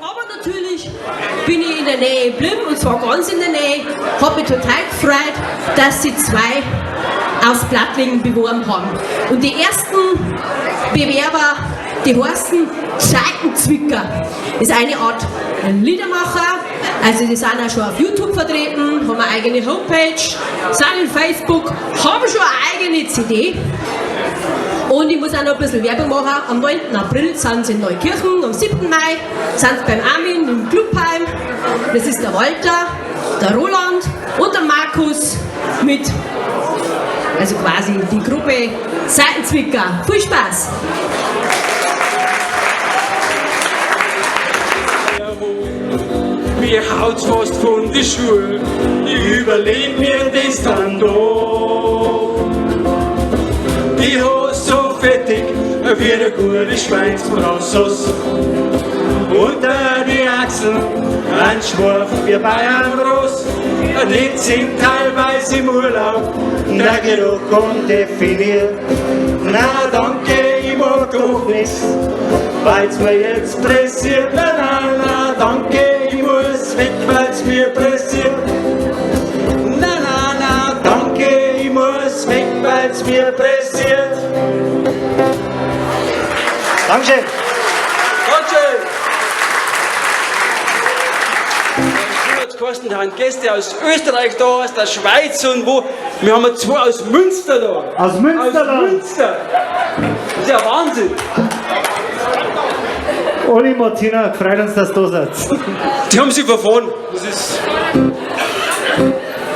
Aber natürlich bin ich in der Nähe geblieben und zwar ganz in der Nähe. Hab mich total gefreut, dass sie zwei aus Plattling beworben haben. Und die ersten Bewerber, die heißen Zeitenzwicker. Ist eine Art Liedermacher. Also die sind auch schon auf YouTube vertreten, haben eine eigene Homepage, sind in Facebook, haben schon eine eigene CD. Und ich muss auch noch ein bisschen Werbung machen. Am 9. April sind sie in Neukirchen, am 7. Mai sind sie beim Armin im Clubheim. Das ist der Walter, der Roland und der Markus mit, also quasi die Gruppe Seitenzwicker. Viel Spaß! Mir haut's fast von die Schuhe, ich überleg mir das dann doch. Die Hose so fettig wie eine gute Schweinsbratsauce. Unter die Achseln ein Schwarf wie bei einem Ross. Die sind teilweise im Urlaub, der Geruch undefiniert. Na danke, ich mag doch nix, weil's mir jetzt pressiert. Na, na, na, danke, ich muss weg, weil's mir pressiert. Na, na, na, danke, ich muss weg, weil's mir pressiert. Dankeschön. Dankeschön. Kosten, da haben Gäste aus Österreich da, aus der Schweiz und wo. Wir haben zwei aus Münster da. Aus Münster Aus da. Münster. Das ist ja Wahnsinn. Olli, Martina, freut uns, dass du da seid. Die haben sich verfahren. Das ist.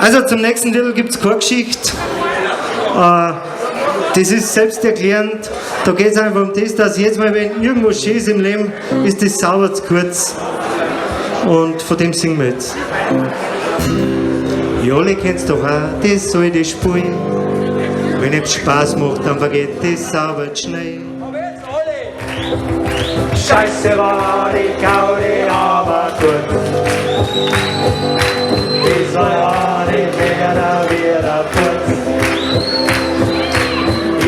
Also zum nächsten Titel gibt es keine Geschichte. Das ist selbsterklärend. Da geht es einfach um das, dass jedes Mal, wenn irgendwo schön ist im Leben, ist das sauber zu kurz. Und von dem singen wir jetzt. Jolli kennst doch auch, das soll das Spiel. Wenn es Spaß macht, dann vergeht das sauber schnell. Aber jetzt alle. Scheiße war die Gaudi, aber gut. Das war ja nicht mehr wie der Putz.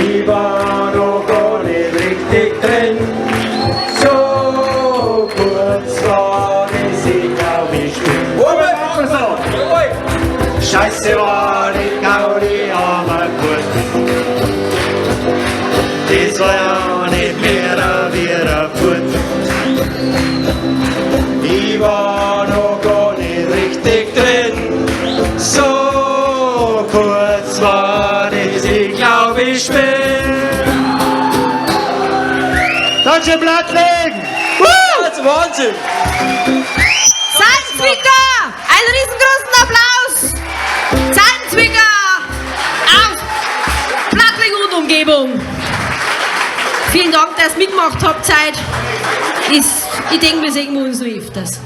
Ich war noch gar nicht richtig drin. So kurz war das, ich glaub, ich spinn. Jawohl. Scheiße war die Gaudi, aber gut. Das war ja nicht mehr wie der Putz. Ich war noch gar nicht richtig drin. So kurz war das, ich glaub, ich spinn. Dankeschön, Plattling! Das ist Wahnsinn. Seitenzwicker! Einen riesengroßen Applaus! Seitenzwicker! Aus Plattling und Umgebung! Vielen Dank, dass ihr mitgemacht habt. Zeit. Ich denke, wir sehen uns noch öfters.